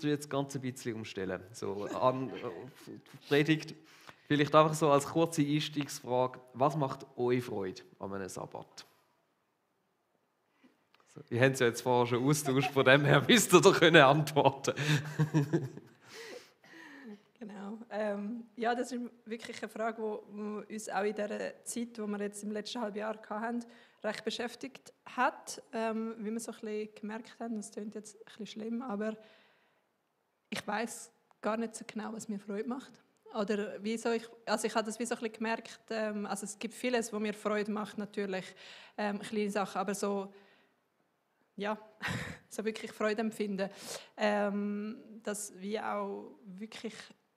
würde jetzt ganz ein bisschen umstellen. So, auf die Predigt. Vielleicht einfach so als kurze Einstiegsfrage. Was macht euch Freude an einem Sabbat? So, ihr habt es ja jetzt vorher schon austauscht, von dem her müsst ihr doch antworten können. Genau. Ja, das ist wirklich eine Frage, die uns auch in der Zeit, die wir jetzt im letzten halben Jahr hatten, recht beschäftigt hat. Wie wir so ein bisschen gemerkt haben, das klingt jetzt ein bisschen schlimm, aber ich weiß gar nicht so genau, was mir Freude macht. Oder wieso ich habe das wie so ein bisschen gemerkt, also es gibt vieles, was mir Freude macht, natürlich, kleine Sachen, aber so, ja, so wirklich Freude empfinden, dass wir auch wirklich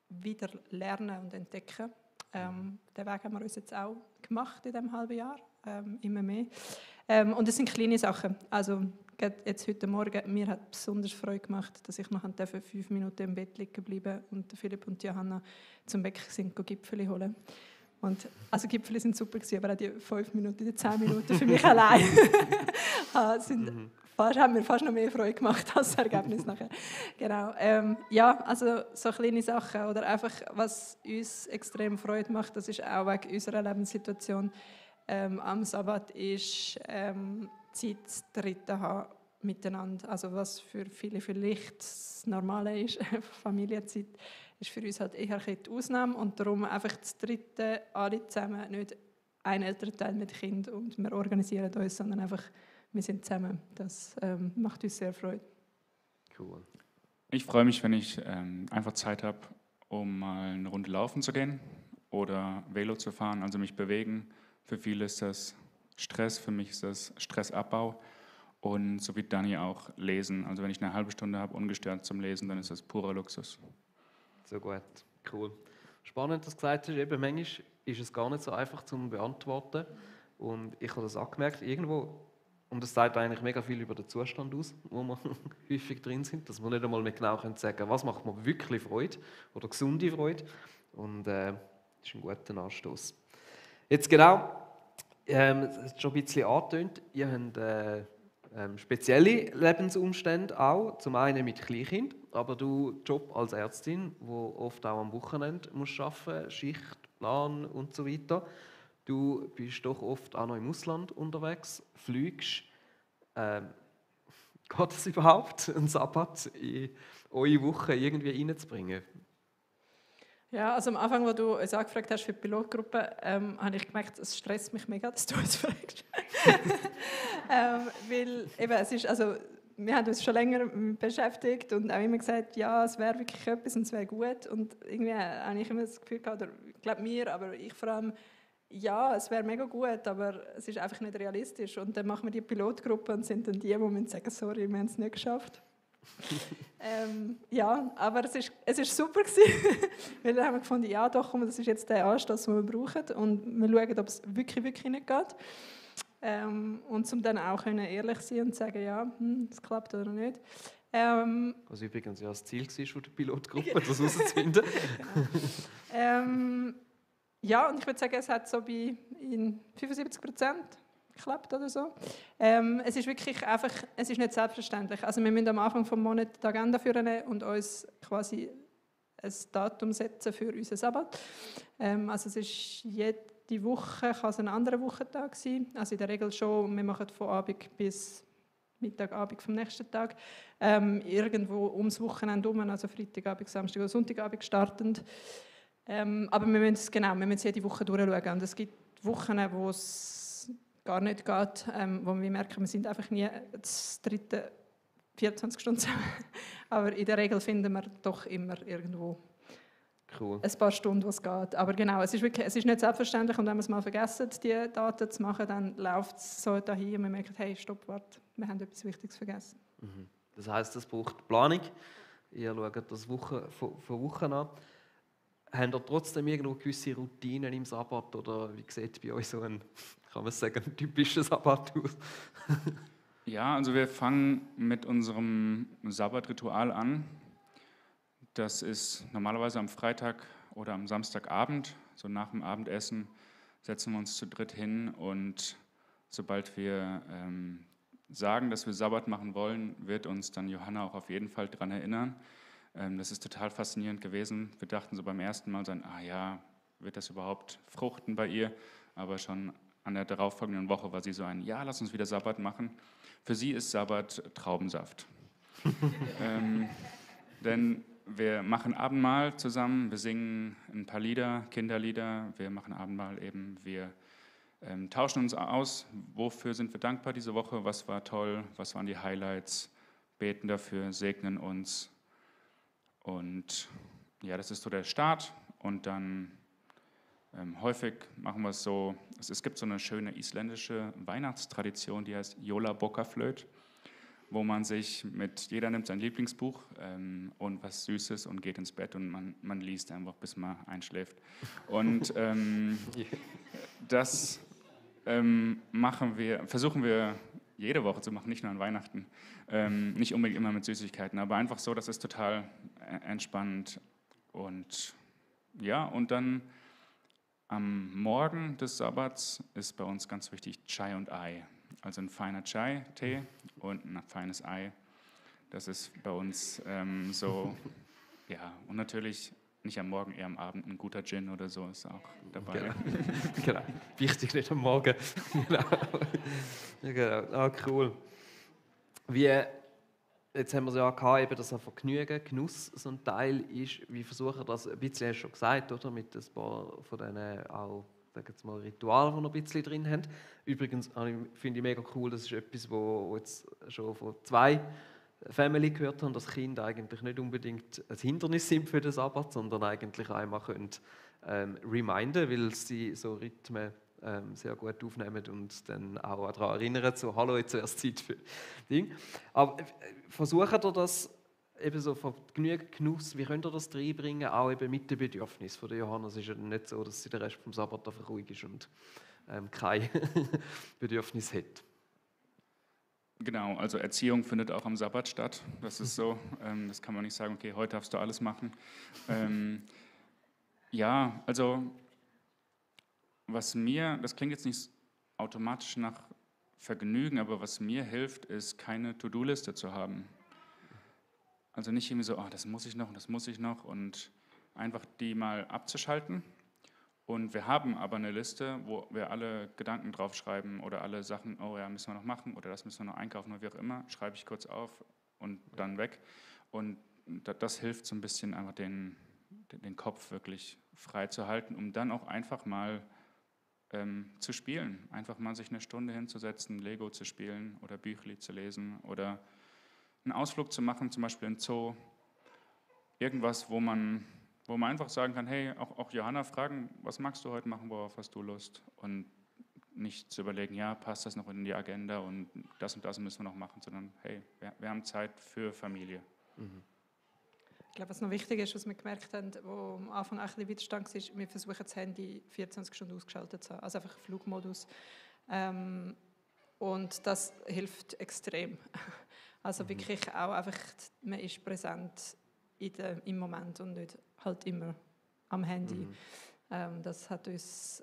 wieder lernen und entdecken. Den Weg haben wir uns jetzt auch gemacht in diesem halben Jahr, immer mehr. Und es sind kleine Sachen. Also jetzt heute Morgen, mir hat besonders Freude gemacht, dass ich noch 5 Minuten im Bett liegen bleiben und Philipp und Johanna zum Bäcker sind Gipfeli holen. Und, also Gipfeli sind super gewesen, aber auch die 5 Minuten, die 10 Minuten für mich allein haben mir fast noch mehr Freude gemacht als das Ergebnis nachher. Genau. Ja, also so kleine Sachen oder einfach, was uns extrem Freude macht, das ist auch wegen unserer Lebenssituation. Am Sabbat ist Zeit zu dritten haben miteinander. Also was für viele vielleicht das Normale ist, Familienzeit, ist für uns halt eher die Ausnahme und darum einfach das dritte alle zusammen, nicht ein Elternteil mit Kind und wir organisieren uns, sondern einfach wir sind zusammen. Das macht uns sehr Freude. Cool. Ich freue mich, wenn ich einfach Zeit habe, um mal eine Runde laufen zu gehen oder Velo zu fahren, also mich bewegen. Für viele ist das Stress, für mich ist das Stressabbau und so wie Dani auch lesen. Also wenn ich eine halbe Stunde habe, ungestört zum Lesen, dann ist das purer Luxus. So gut, cool. Spannend, dass du gesagt hast, eben manchmal ist es gar nicht so einfach zu beantworten. Und ich habe das auch gemerkt, irgendwo, und das sagt eigentlich mega viel über den Zustand aus, wo wir häufig drin sind, dass wir nicht einmal mehr genau sagen können, was macht mir wirklich Freude oder gesunde Freude. Und das ist ein guter Anstoß. Jetzt genau, es ist schon ein bisschen angetönt, ihr habt spezielle Lebensumstände auch, zum einen mit Kleinkind, aber du Job als Ärztin, wo oft auch am Wochenende musst arbeiten, Schichtplan und so weiter. Du bist doch oft auch noch im Ausland unterwegs, fliegst. Geht es überhaupt, einen Sabbat in eure Woche irgendwie reinzubringen? Ja, also am Anfang, als du uns angefragt hast für die Pilotgruppe, habe ich gemerkt, es stresst mich mega, dass du uns fragst. Weil eben, es ist, also, wir haben uns schon länger beschäftigt und auch immer gesagt, ja, es wäre wirklich etwas und es wäre gut. Und irgendwie habe ich immer das Gefühl gehabt, oder ich glaube mir, aber ich vor allem, ja, es wäre mega gut, aber es ist einfach nicht realistisch. Und dann machen wir die Pilotgruppe und sind dann die müssen sagen, sorry, wir haben es nicht geschafft. Ja, aber es ist super gewesen, weil dann haben wir gefunden, ja doch, das ist jetzt der Anstoß, den wir brauchen und wir schauen, ob es wirklich nicht geht. Und um dann auch ehrlich sein und sagen, ja, es klappt oder nicht. Was übrigens ja das Ziel war der Pilotgruppe, das herauszufinden. Genau. Ja, und ich würde sagen, es hat so in 75% geklappt oder so. Es ist wirklich einfach, es ist nicht selbstverständlich. Also wir müssen am Anfang des Monats die Agenda führen und uns quasi ein Datum setzen für unseren Sabbat. Also es ist jede Woche, kann es ein anderer Wochentag sein. Also in der Regel schon, wir machen von Abend bis Mittagabend vom nächsten Tag. Irgendwo ums Wochenende herum, also Freitagabend, Samstag oder Sonntagabend startend. Aber wir müssen es jede Woche durchschauen. Und es gibt Wochen, wo es gar nicht geht, wo wir merken, wir sind einfach nie das dritte 24 Stunden zusammen. Aber in der Regel finden wir doch immer irgendwo Cool. ein paar Stunden, wo es geht. Aber genau, es ist nicht selbstverständlich. Und wenn wir es mal vergessen, die Daten zu machen, dann läuft es so dahin und wir merken, hey, stopp, warte, wir haben etwas Wichtiges vergessen. Das heisst, es braucht Planung. Ihr schaut das Woche von Woche an. Habt ihr trotzdem irgendwo gewisse Routinen im Sabbat? Oder wie sieht bei euch so ein, kann man sagen, ein typischer Sabbat aus? Ja, also wir fangen mit unserem Sabbatritual an. Das ist normalerweise am Freitag oder am Samstagabend, so nach dem Abendessen, setzen wir uns zu dritt hin und sobald wir sagen, dass wir Sabbat machen wollen, wird uns dann Johanna auch auf jeden Fall daran erinnern. Das ist total faszinierend gewesen. Wir dachten so beim ersten Mal, wird das überhaupt fruchten bei ihr? Aber schon an der darauffolgenden Woche war sie so lass uns wieder Sabbat machen. Für sie ist Sabbat Traubensaft. Denn wir machen Abendmahl zusammen, wir singen ein paar Lieder, Kinderlieder, wir machen Abendmahl eben, wir tauschen uns aus, wofür sind wir dankbar diese Woche, was war toll, was waren die Highlights, beten dafür, segnen uns. Und ja, das ist so der Start. Und dann häufig machen wir es so, es gibt so eine schöne isländische Weihnachtstradition, die heißt Jólabókaflöt, wo man sich jeder nimmt sein Lieblingsbuch und was Süßes und geht ins Bett und man liest einfach, bis man einschläft. Und das versuchen wir jede Woche zu machen, nicht nur an Weihnachten. Nicht unbedingt immer mit Süßigkeiten, aber einfach so, das ist total entspannend. Und ja, und dann am Morgen des Sabbats ist bei uns ganz wichtig Chai und Ei. Also ein feiner Chai-Tee und ein feines Ei. Das ist bei uns so, ja, und natürlich nicht am Morgen, eher am Abend ein guter Gin oder so ist auch dabei. Genau. Wichtig nicht am Morgen. Genau. Cool. Jetzt haben wir es ja gehabt, eben, dass Vergnügen, Genuss so ein Teil ist. Wie versuchen das, ein bisschen hast du schon gesagt, oder? Mit ein paar von diesen auch, sagen wir mal, Ritualen, die wir ein bisschen drin haben. Übrigens finde ich mega cool, das ist etwas, wo jetzt schon von 2 Family gehört haben, dass Kinder eigentlich nicht unbedingt ein Hindernis sind für den Sabbat, sondern eigentlich einmal reminden, weil sie so Rhythmen sehr gut aufnehmen und dann auch daran erinnern, so «Hallo, jetzt erst Zeit für Ding». Aber versucht ihr das eben so von genügend Genuss, wie könnt ihr das reinbringen, auch eben mit den Bedürfnissen von der Johanna? Es ist ja nicht so, dass sie den Rest vom Sabbat einfach ruhig ist und kein Bedürfnis hat. Genau, also Erziehung findet auch am Sabbat statt. Das ist so, das kann man nicht sagen, okay, heute darfst du alles machen. Ja, also das klingt jetzt nicht automatisch nach Vergnügen, aber was mir hilft, ist, keine To-Do-Liste zu haben. Also nicht irgendwie so, das muss ich noch und einfach die mal abzuschalten. Und wir haben aber eine Liste, wo wir alle Gedanken draufschreiben oder alle Sachen, müssen wir noch machen oder das müssen wir noch einkaufen oder wie auch immer, schreibe ich kurz auf und dann weg. Und das hilft so ein bisschen einfach den Kopf wirklich frei zu halten, um dann auch einfach mal zu spielen. Einfach mal sich eine Stunde hinzusetzen, Lego zu spielen oder Büchli zu lesen oder einen Ausflug zu machen, zum Beispiel in den Zoo. Irgendwas, wo man einfach sagen kann, hey, auch Johanna fragen, was magst du heute machen, worauf hast du Lust? Und nicht zu überlegen, passt das noch in die Agenda und das müssen wir noch machen, sondern hey, wir haben Zeit für Familie. Mhm. Ich glaube, was noch wichtig ist, was wir gemerkt haben, wo am Anfang ein bisschen Widerstand war, wir versuchen das Handy 24 Stunden ausgeschaltet zu haben, also einfach Flugmodus. Und das hilft extrem. Also wirklich auch einfach, man ist präsent im Moment und nicht halt immer am Handy. Das hat uns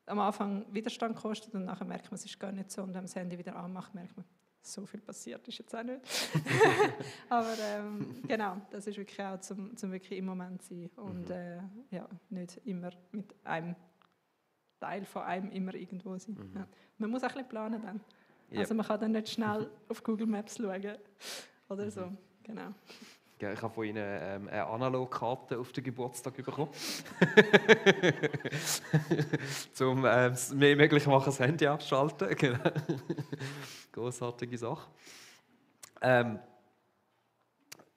am Anfang Widerstand gekostet und nachher merkt man, es ist gar nicht so. Und wenn man das Handy wieder anmacht, merkt man, so viel passiert ist jetzt auch nicht. Aber genau, das ist wirklich auch zum wirklich im Moment sein und nicht immer mit einem Teil von einem immer irgendwo sein. Ja. Man muss auch ein bisschen planen dann. Yep. Also man kann dann nicht schnell auf Google Maps schauen oder so. Genau. Ja, ich habe von Ihnen eine Analogkarte auf den Geburtstag bekommen. Um mehr möglich machen, das Handy abschalten. Genau. Grossartige Sache.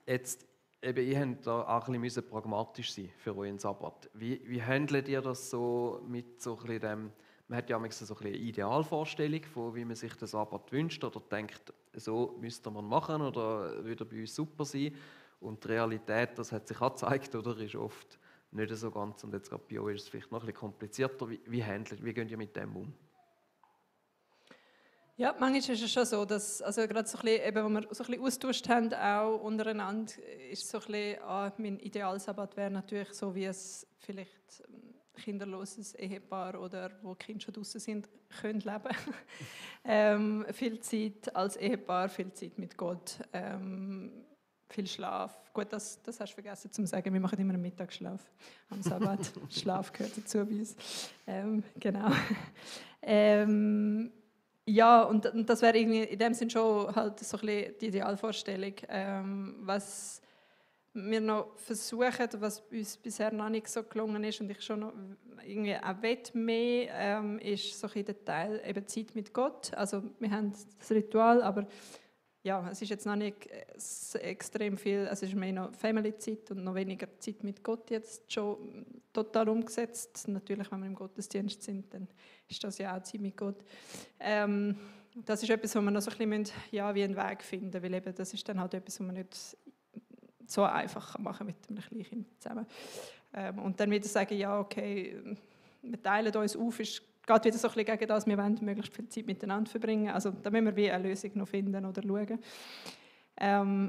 Jetzt, ihr habt da auch ein bisschen pragmatisch sein für euren Sabbat. Wie handelt ihr das so mit so ein bisschen dem, man hat ja manchmal so ein bisschen eine Idealvorstellung von, wie man sich den Sabbat wünscht oder denkt, so müsste man machen oder würde bei uns super sein. Und die Realität, das hat sich auch gezeigt, oder, ist oft nicht so ganz. Und jetzt gerade bei euch ist es vielleicht noch ein bisschen komplizierter. Wie geht ihr mit dem um? Ja, manchmal ist es schon so, dass, also gerade so ein bisschen, eben, wo wir so ein bisschen austauscht haben, auch untereinander, ist so ein bisschen, mein Idealsabbat wäre natürlich so, wie es vielleicht kinderloses Ehepaar oder wo die Kinder schon draußen sind, können leben. Viel Zeit als Ehepaar, viel Zeit mit Gott. viel Schlaf. Gut, das hast du vergessen zu sagen. Wir machen immer einen Mittagsschlaf am Sabbat. Schlaf gehört dazu bei uns. Genau. Ja, und das wäre irgendwie in dem Sinn schon halt so ein bisschen die Idealvorstellung. Was wir noch versuchen, was uns bisher noch nicht so gelungen ist und ich schon noch irgendwie auch mehr, ist so ein bisschen der Teil eben Zeit mit Gott. Also wir haben das Ritual, aber ja, es ist jetzt noch nicht extrem viel, also es ist mehr noch Family-Zeit und noch weniger Zeit mit Gott jetzt schon total umgesetzt. Natürlich, wenn wir im Gottesdienst sind, dann ist das ja auch Zeit mit Gott. Das ist etwas, wo wir noch so ein bisschen ja, wie einen Weg finden, weil eben das ist dann halt etwas, was man nicht so einfach machen mit einem Kleinkind zusammen. Und dann wieder sagen, ja, okay, wir teilen uns auf, geht wieder so ein bisschen gegen das, wir wollen möglichst viel Zeit miteinander verbringen. Also da müssen wir wie eine Lösung noch finden oder schauen.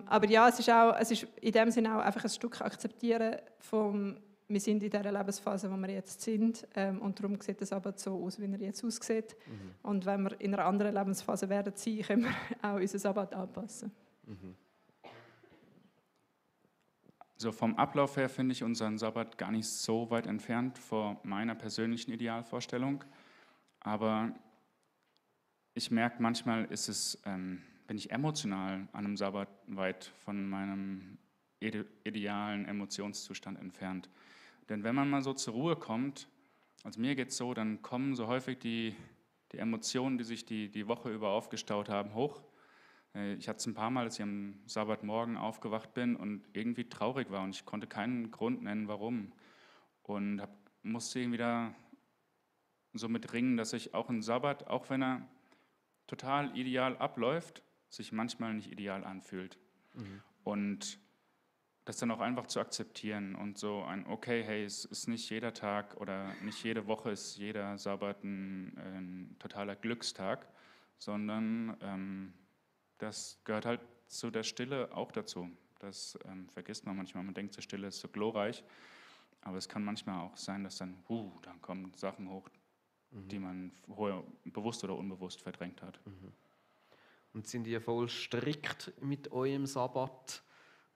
Aber ja, es ist in dem Sinne auch einfach ein Stück akzeptieren wir sind in dieser Lebensphase, wo wir jetzt sind, und darum sieht es aber so aus, wie er jetzt aussieht. Und wenn wir in einer anderen Lebensphase werden sein, können wir auch unseren Sabbat anpassen. So vom Ablauf her finde ich unseren Sabbat gar nicht so weit entfernt von meiner persönlichen Idealvorstellung. Aber ich merke, manchmal bin ich emotional an einem Sabbat weit von meinem idealen Emotionszustand entfernt. Denn wenn man mal so zur Ruhe kommt, also mir geht es so, dann kommen so häufig die Emotionen, die sich die Woche über aufgestaut haben, hoch. Ich hatte es ein paar Mal, als ich am Sabbatmorgen aufgewacht bin und irgendwie traurig war und ich konnte keinen Grund nennen, warum. Und musste irgendwie da so mit ringen, dass ich auch einen Sabbat, auch wenn er total ideal abläuft, sich manchmal nicht ideal anfühlt. Und das dann auch einfach zu akzeptieren und so okay, hey, es ist nicht jeder Tag oder nicht jede Woche ist jeder Sabbat ein totaler Glückstag, sondern das gehört halt zu der Stille auch dazu. Das vergisst man manchmal. Man denkt, die Stille ist so glorreich. Aber es kann manchmal auch sein, dass dann kommen Sachen hoch, die man vorher bewusst oder unbewusst verdrängt hat. Und sind ihr voll strikt mit eurem Sabbat?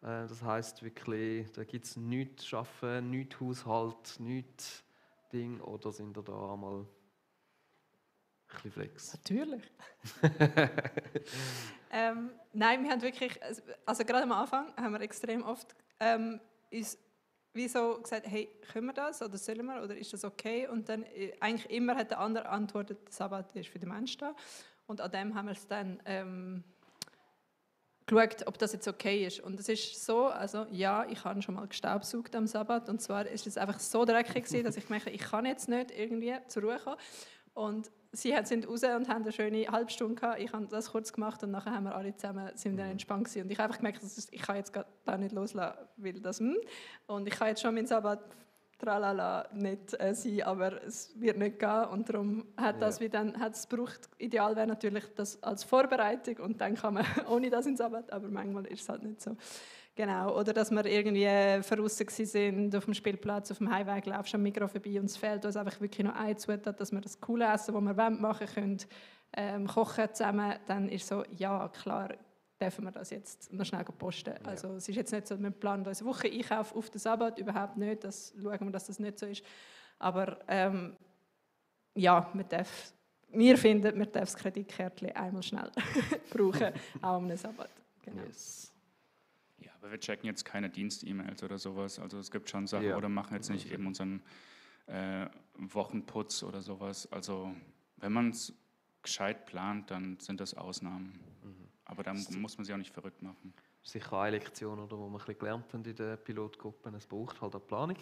Das heisst wirklich, da gibt es nichts Schaffen, nichts Haushalt, nichts Ding, oder sind ihr da einmal ein bisschen flex? Natürlich. Nein, wir haben wirklich, also gerade am Anfang haben wir extrem oft uns wie so gesagt, hey, können wir das oder sollen wir oder ist das okay? Und dann eigentlich immer hat der andere antwortet, der Sabbat ist für den Menschen da. Und an dem haben wir es dann geschaut, ob das jetzt okay ist. Und es ist so, also ja, ich habe schon mal gestaubsaugt am Sabbat und zwar ist es einfach so dreckig gewesen, dass ich merke, ich kann jetzt nicht irgendwie zur Ruhe kommen. Und sie sind raus und haben eine schöne halbe Stunde gehabt. Ich habe das kurz gemacht und nachher haben wir alle zusammen sind dann entspannt gewesen. Und ich habe einfach gemerkt, ich kann jetzt da nicht loslassen, weil das und ich kann jetzt schon meinen Sabbat tralala nicht sein, aber es wird nicht gehen und darum hat das wie dann hat es gebraucht. Ideal wäre natürlich das als Vorbereitung und dann kann man ohne das in den Sabbat, aber manchmal ist es halt nicht so. Genau, oder dass wir irgendwie draussen sind auf dem Spielplatz, auf dem Heimweg, laufst am Mikro vorbei und es fehlt uns einfach wirklich noch eine Zutat, dass wir das coole Essen, das wir machen können, kochen zusammen, dann ist so, ja klar, dürfen wir das jetzt noch schnell posten. Ja. Also es ist jetzt nicht so, wir planen unsere Woche Einkauf auf den Sabbat, überhaupt nicht, das schauen wir, dass das nicht so ist. Aber ja, wir finden, man darf das Kreditkärtchen einmal schnell brauchen, auch am Sabbat. Genau. Yes. Ja, aber wir checken jetzt keine Dienst-E-Mails oder sowas. Also es gibt schon Sachen, oder machen jetzt nicht eben unseren Wochenputz oder sowas. Also wenn man es gescheit plant, dann sind das Ausnahmen. Aber da muss man sich auch nicht verrückt machen. Sicher eine Lektion, oder, wo wir ein bisschen gelernt haben in den Pilotgruppen. Es braucht halt eine Planung,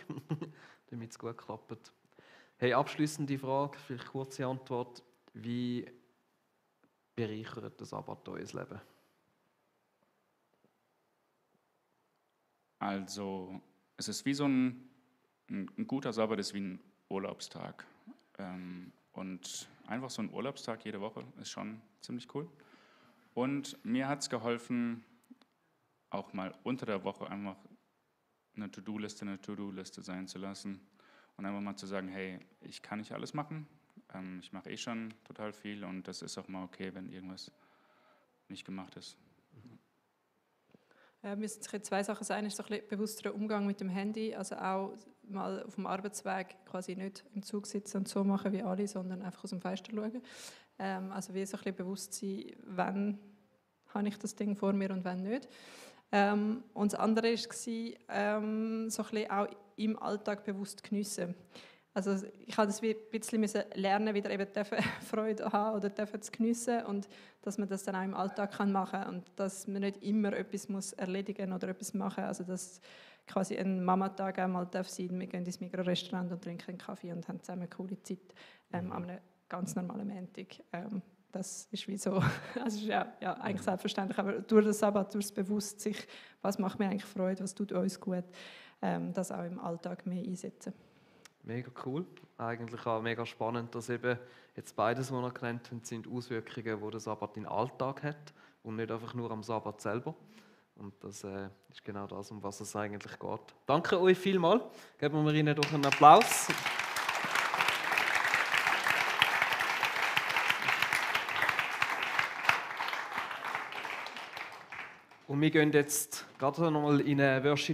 damit es gut klappt. Hey, abschließende Frage, vielleicht kurze Antwort. Wie bereichert das Sabbat euer Leben? Also es ist wie so ein guter Sabbat ist wie ein Urlaubstag. Und einfach so ein Urlaubstag jede Woche ist schon ziemlich cool. Und mir hat es geholfen, auch mal unter der Woche einfach eine To-Do-Liste sein zu lassen. Und einfach mal zu sagen, hey, ich kann nicht alles machen. Ich mache eh schon total viel und das ist auch mal okay, wenn irgendwas nicht gemacht ist. müssen sich jetzt 2 Sachen sein. Ist so ein bisschen bewussterer Umgang mit dem Handy, also auch mal auf dem Arbeitsweg quasi nicht im Zug sitzen und so machen wie alle, sondern einfach aus dem Fenster schauen. Also wie so ein bisschen bewusst sein, wann habe ich das Ding vor mir und wann nicht. Und das andere war, so ein bisschen auch im Alltag bewusst geniessen. Also ich habe das ein bisschen lernen, wieder eben Freude haben oder zu geniessen und dass man das dann auch im Alltag machen kann und dass man nicht immer etwas muss erledigen oder etwas machen. Also dass quasi ein Mamatag einmal sein darf, wir gehen ins Migros-Restaurant und trinken einen Kaffee und haben zusammen eine coole Zeit an einem ganz normalen Montag. Das ist wie so, also ist ja eigentlich selbstverständlich, aber durch das Sabbat, durch das Bewusstsein, was macht mir eigentlich Freude, was tut uns gut, das auch im Alltag mehr einsetzen. Mega cool. Eigentlich auch mega spannend, dass eben jetzt beides, was wir genannt haben, sind Auswirkungen, die der Sabbat in den Alltag hat und nicht einfach nur am Sabbat selber. Und das ist genau das, um was es eigentlich geht. Danke euch vielmals. Geben wir Ihnen doch einen Applaus. Und wir gehen jetzt gerade noch mal in eine Worship